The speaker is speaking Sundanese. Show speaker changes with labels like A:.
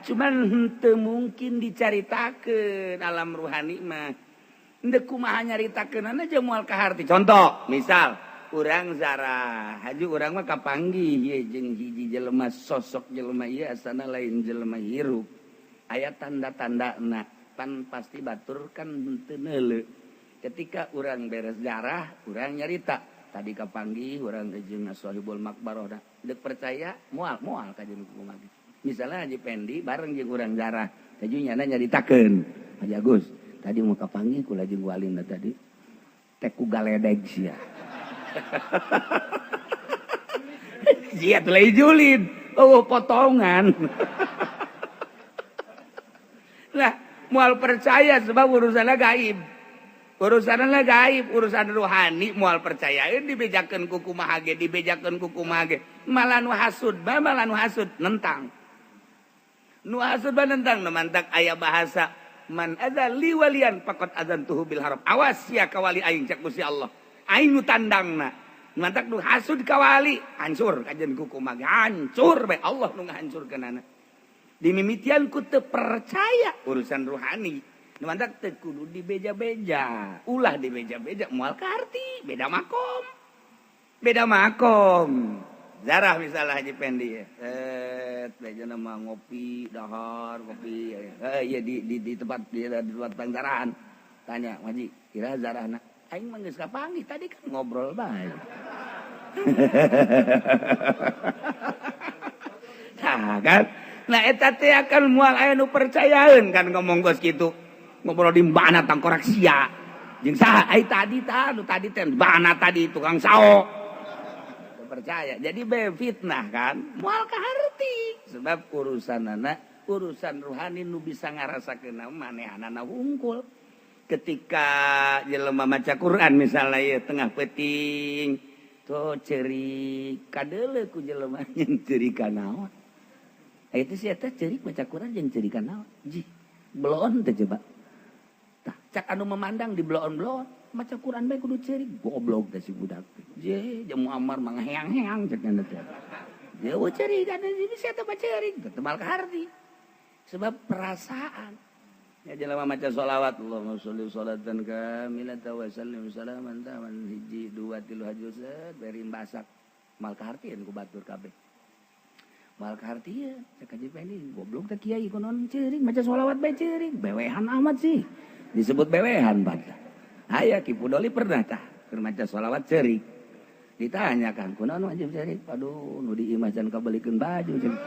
A: Cuman henteu mungkin dicaritakeun alam ruhani mah. Henteu kumaha nyaritakeunana aja moal kaharti. Contoh, misal urang zarah, haji urang mah kapanggih ye jeung hiji jelema, sosok jelema ieu asana lain jelema hirup. Aya tanda-tandana, pan pasti batur kan henteu neuleu. Ketika urang beres zarah, urang nyarita, tadi kapanggih urang jeung sahibul makbarah da. Deuk percaya moal moal ka jeung kumaha. Misalnya Haji Pendi bareng jeung urang zarah, taju nyana nyaritakeun, Haji Agus, tadi mau kapanggih kula jeung walina tadi. Teh ku galedeg sia. Sia teh lain julid, oh potongan. Lah, moal percaya sebab urusanna gaib. Urusanna gaib, urusan ruhani moal percayaeun dibejakeun ku kumaha ge, dibejakeun ku kumaha ge. Malah nu hasud ba, malah nu hasud nentang. Nu hasud ba nentang, nu mantak aya bahasa man adza li walian faqad adzantuhu bil harb. Awas sia ka wali aing cak Gusti Allah. Aing nu tandangna. Mantak nu hasud ka wali, hancur kajen ku kumaha ge, hancur bae Allah nu ngahancurkeunana. Dimimitian ku teu percaya urusan ruhani. Nu mantak teu kudu dibeja-beja, ulah dibeja-beja moal kaharti, beda makom. Beda makom. Zarah misalnya Haji Pendi ya. Bejana mah ngopi, dahar, kopi. Iya di tempat di tempat panzarahan. Tanya, "Haji, kira zarahna?" Aing mah geus kapanggih tadi kan ngobrol bae. Nah, kan? Nah, eta teh akan moal aya nu percayaeun kan ngomong geus kitu. Ngobrol di mana tangkorak sia. Jeung saha? Ai tadi tah, nu tadi teh bana tadi tukang sao. Percaya. Jadi be fitnah kan, moal kaharti. Sebab urusanana urusan ruhani nu bisa ngarasakeun manehanana hungkul. Ketika jelema maca Quran misalnya ya tengah peuting, tuh ceurik kadeuleu ku jelema jeung ceurik naon. Itu sih eta ceurik maca Quran jeung ceurik naon. Jih, bloon teh coba. Tah, cak anu memandang di bloon-bloon, maca Quran bae kudu ceurik, goblok teh si budak. Je, jeung Muammar mah ngaheang-heang cek nya teh. Dia ceurik kan ini sia teh ceurik, teu kaharti. Sebab perasaan. Ya jelema maca sholawat, Allahumma sholli sholatan kamilatan wa sallim salaman taman hiji dua tilu haju set beri basak mal kahartieun ku batur kabeh. Mal kahartieun cek Haji Pendi, goblok teh kiai kunaon ceurik maca sholawat bae ceurik, bewehan amat sih. Disebut bewehan bantah. Aya Ki Pudoli pernah tah keur maca sholawat ceurik. Ditanyakan kunaon wajib ceurik? Aduh, nu di imah can kabelikeun baju ceurik.